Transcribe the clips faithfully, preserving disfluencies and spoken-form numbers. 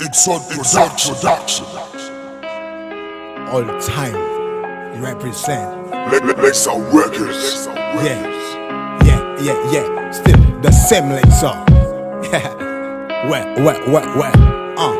Exode Production. All time represent. Lexa Records. Yeah, yeah, yeah, yeah. Still the same Lexa. Ouais, ouais, ouais, ouais. Uh,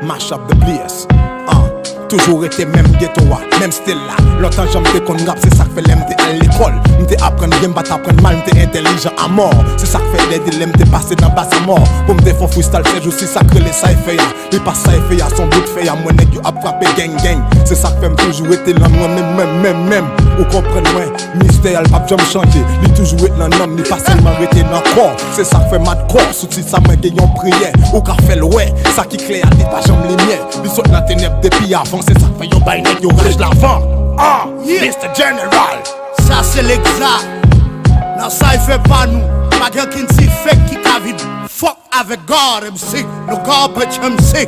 mash up the place. Uh, toujou rete menm geto a, menm stil la. Lontan jan m te konn rap, se sa k fè lè m te al lekòl, m te aprann byen, m pa t aprann mal, m te entèlijan a mò. Se sa k fè dèdi lè m te pase nan Basamò, pou m te fè freestyle, se jou si sa k rele cypher a. Li pa cypher a, se yon bout fè a, m wè nèg yo ap frape gang gang. Se sa k fè m toujou rete lan mwen menm, menm, menm, menm. Ou konprann mwen, mistè a l p ap janm chanje. Li toujou ret lan nanm, li pa sèlman rete nan kò. Se sa k fè m adkò, sou tit sa mwen gen yon priyè. Ou ka fè l wè, sa ki klè a li pa janm limyè. Li sot nan tenèb depi avan, se sa k fè yo bay nèg yo raj lavan. Ah, mister General. Sa se Lexa. Nan cypher pa nou, pa gen okenn ti fake ki ka vin fòk avèk God M C, nou Garbage M C.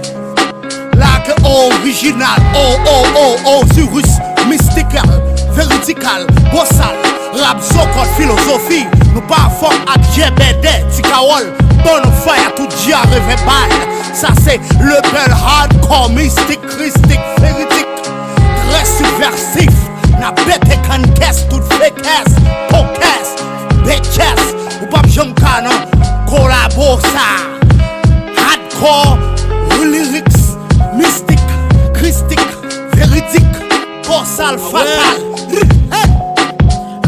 Lage orijinal, o, o, o, Osiris, mistikal, veridikal, bosal, rap zokòt filozofi, nou pa fòk ak jèbèdè, ti kawòl, bonfire, tout dyare vèbal. Sa se le bèl hardcore, mistik, kristik, veridik, trè sibvèsif. N ap pete kann kès, tout fake ass, punk ass, bitch ass. Ou p ap janm ka nan kolabo sa. Hardcore, lyrics, mistik, kristik, veridik, bosal, fatal. Hey!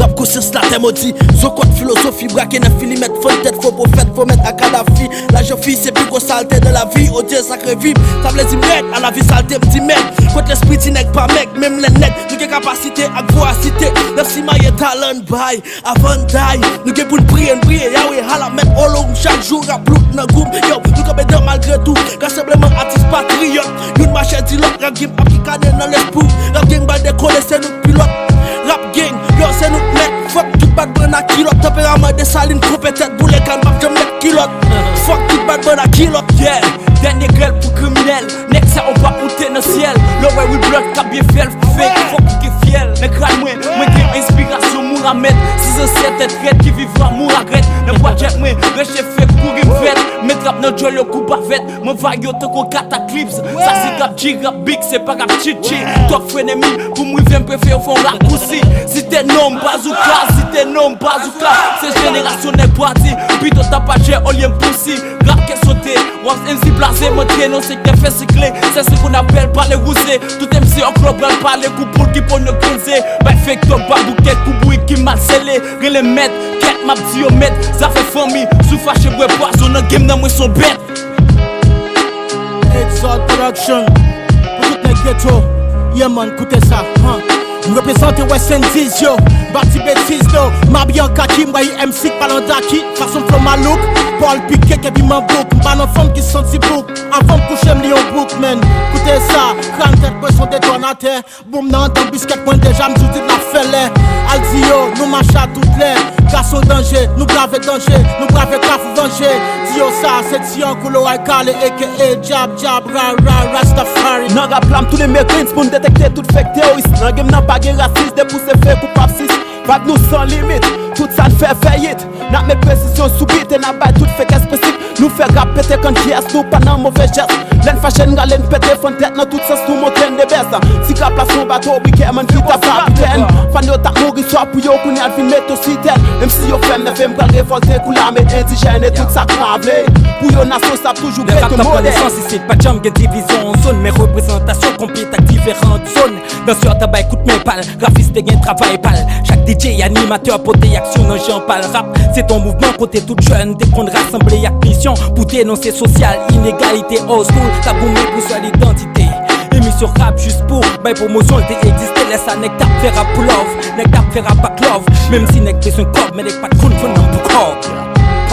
Rap konsyans latè modi, zokòt filozofi brake nan filimèt, fann tèt fo pwofèt, fo mèt a Kadafi. Lajan fi se pi gwo salte nan lavi, odye sakre vib. Sa vle di mèg a lavi salte, m di mèg. Kot lespri ti nèg pa mèg, menm lè nèg nou gen kapasite ak vorasite. N ap simaye talan n bay, avan n day. Nou gen pou n priye, n priye Yawe, hala mèt olo, chak jou rap lout nan gou m. Yo, nou kanpe dan malgre tou. Rasanbleman atis patriyòt, youn mache di lòt. Rap game ap kikane nan lespri w. Rap gang bay dekole, se nou k pilòt. Rap gang, yo, se nou k mèt. Fòk tout bat bren ak kilòt. Tanperaman Desalin, koupe tèt, boule kann, p ap janm mèt kilòt. Fòk tout bat bren ak kilòt, yeah. Dènye grèl pou kriminèl. Nèg sa yo p ap moute nan syèl. Lè w wè wi blòd k ap byen fè l fake, fòk ou gen fyèl. Nan kràn mwen, mwen gen enspirasyon Mouramed. Si zansèt tèt rèd ki viv wa Mouragrèt. Nan pwojè mwen, rèche fake kouri m fèt. Met rap nan djòl yo kou bavèt. Mwen vag yo tankou kataklips. Sa se rap G, rap big, se pa rap tchitchi. Twòp frenemi pou m rive, m prefere fè yon rakousi. Site non m bazouka, site non m bazouka. Se jenerasyon nèg pwati, pito tapajè olye m pousi. Rap kè sote, w ap M C blaze, m antre nan sektè fè sikle. Se se qu'on appelle pale wouze. Tout M C an klòb pral pale kou poul ki ponn yo konze. Bay fake tòg, ba bouke kou bourik ki mal sele. Rele mèt, kèt m ap di yo mèt. Zafè fanmi, si w fache bwè pwazon nan game nan mwen s on bèt. Exode Production. Pou tout nèg geto, yeah man, koute sa, huh. M reprezante West Indies yo, m pa di betiz no. M abiye an kaki, m bay M C k pale an daki. Fason m flow malouk, Paul Piquet, Kevin Mambouk. M pa nan fanm ki santi bouk. Avan m kouche, m li yon bouk, man. Koute sa, kran tèt mwen s on detonatè. Boum nan anndan biskèt mwen deja, m di w tout n ap fè lè. Al di yo, nou mache a tout lè. Gason danje, nou brave danje, nou brave kafou vanje. Di yo sa, se Tiyan kou loray kale, A K A Djab Djab, ra ra, Rastafari. Nan rap la m tou le merens pou n detekte tout fake teoris. Nan game nan pa gen rasis, depi w se fake ou p ap sis. Vag nou san limit, tout sa n fè fè yit. N ap met presizyon sou bit e n ap bay tout fake espesik. Nou fè rap pete kann kyès, nou pa nan move jès. Lè n fache n rale n pete, fann tèt nan tout sans, nou montre n de bèst. Si rap la s on bato, brikè man ki t ap kapitèn. Fan yo t ap mouri swa pou yo, kounye a l vin met yo si tèt. Menm si yo fè m nève, m pral revòlte kou lame endijèn e tout sa k pa vle. Pou yo nasyon sa ap toujou rete modèn. Lè rap t ap pran nesans isit, pa t janm gen divizyon an zòn, men reprezantasyon konplit ak diferan zòn. Dansè t ap bay kout men pa l, grafis te gen travay pa l. Chak D J, animatè pote aksyon nan jan pa l. Rap se t on mouvman kote tout jèn te konn rasanble ak misyon pou denonse sosyal inegalite. Old school t ap goumen pou sèl idantite. Emisyon rap jis pou bay pwomosyon l te egziste. Lè sa nèg t ap fè rap pou love, nèg t ap fè rap ak love. Menm si nèg bezwen kòb, men nèg pa t konn jwenn nan pou kòb.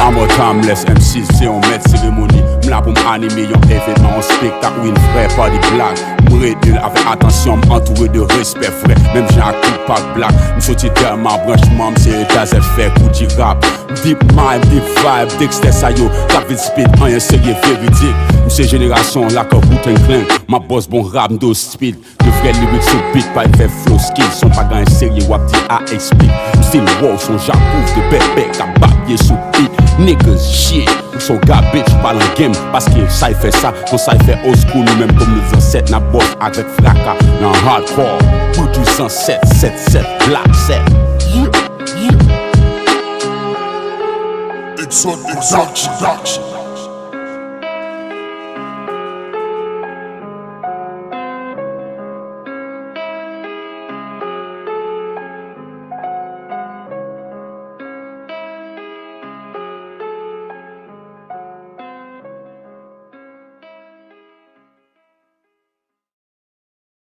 I'm a timeless M C, se yon mèt seremoni. M la pou m anime yon evènman, yon spektak, wi, n frè, party black. M rete avèk atansyon, m antoure de respè, frè. Menm jan ak Tupac Black, m soti dèyè ma branch, man, m se etazè fè kou di rap. Deep mind, deep vibe, Dexter sa yo, k ap vin spit, anyen serye, veridik. M se jenerasyon like a Wu-Tang Clan, m ap bòs bon rap, m do speed. De Frè lirik sou beat, pa fè flow skill, son pa gen serye, w ap di a eksplik. M still wow, son japouv de bèbè, k ap babye sou beat. Niggas shit, m son garbage, pa nan game, paske sa y fè sa, konsa y fè old school, nou menm kòm nou zansèt, n ap bòs avèk fraka, nan hardcore, bout du zansèt, sèt sèt, black set. Yeah, yeah. Exotic Production.